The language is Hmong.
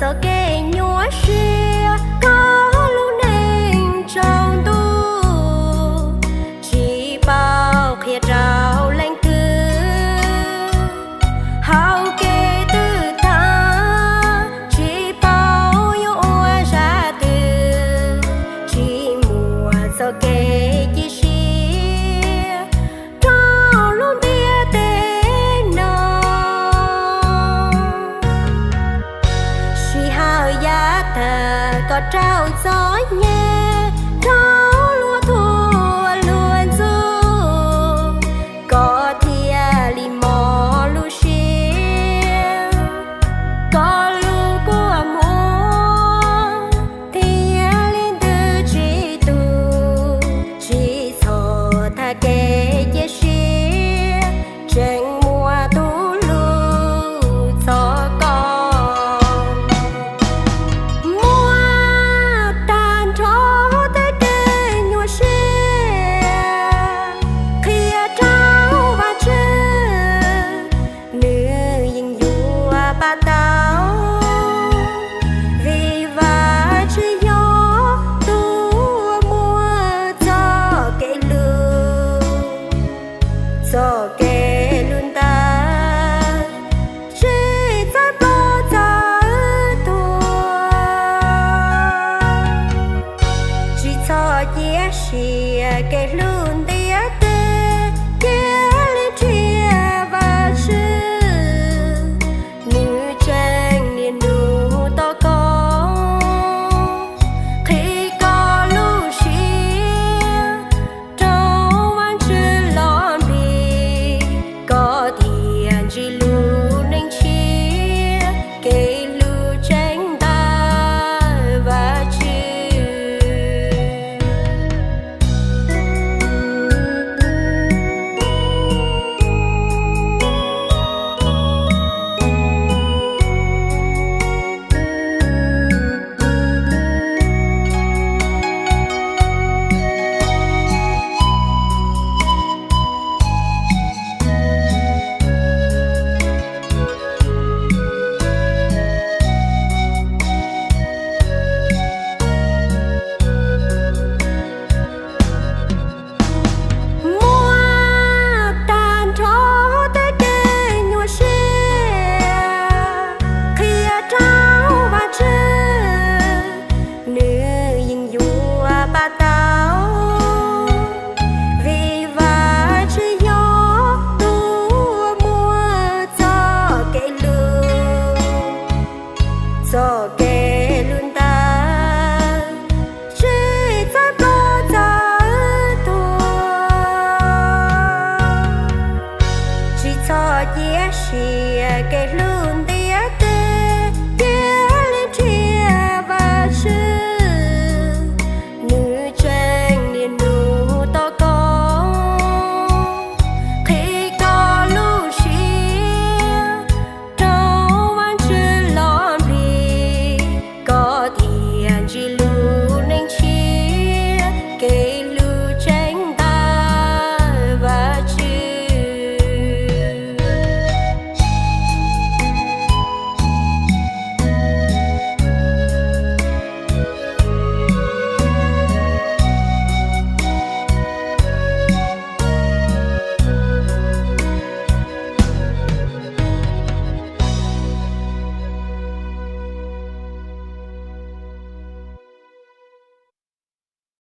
txoj kev nyuaj siab kho lub neej tsaus ntuj, tsis paub qhia rau leej twg. Hauv kev twg tag tsis paub yuav ua zaj twg, tsis muaj txoj kev cia siab rau lub ntiaj teb no. Sij hawm yav tag koj rau txom nyem rau luag thuam luag ntxub, koj thiaj li mob lub siab. Koj lub kua muag thiaj li ntws tsis tus, tsis txhob thov kev cia siab, tseem muaj tus hlub txog koj. Muab tag nrho tej kev nyuaj siab qhia rau Vajtswv, nws yeej yuav pab tau, vim Vajtswv yog tus uas muaj txoj kev hlub, txoj kev hlub ntawd tsis txawj ploj txawj tuag. Tsis txhob cia siab, kev hlub ntiaj teb cia li nrhiav Vajtswv, nws tseem niaj hnub tos koj. Qhib koj lub siab rau Vajtswv los nplig, koj thiaj ntsib lub neej tshiab, kev hlub tseeb ntawm Vajtswv. Muab tag nrho tej kev nyuaj siab qhia rau Vajtswv, nws yeej yuav pab tau, vim Vajtswv yog tus uas muaj txoj kev hlub, txoj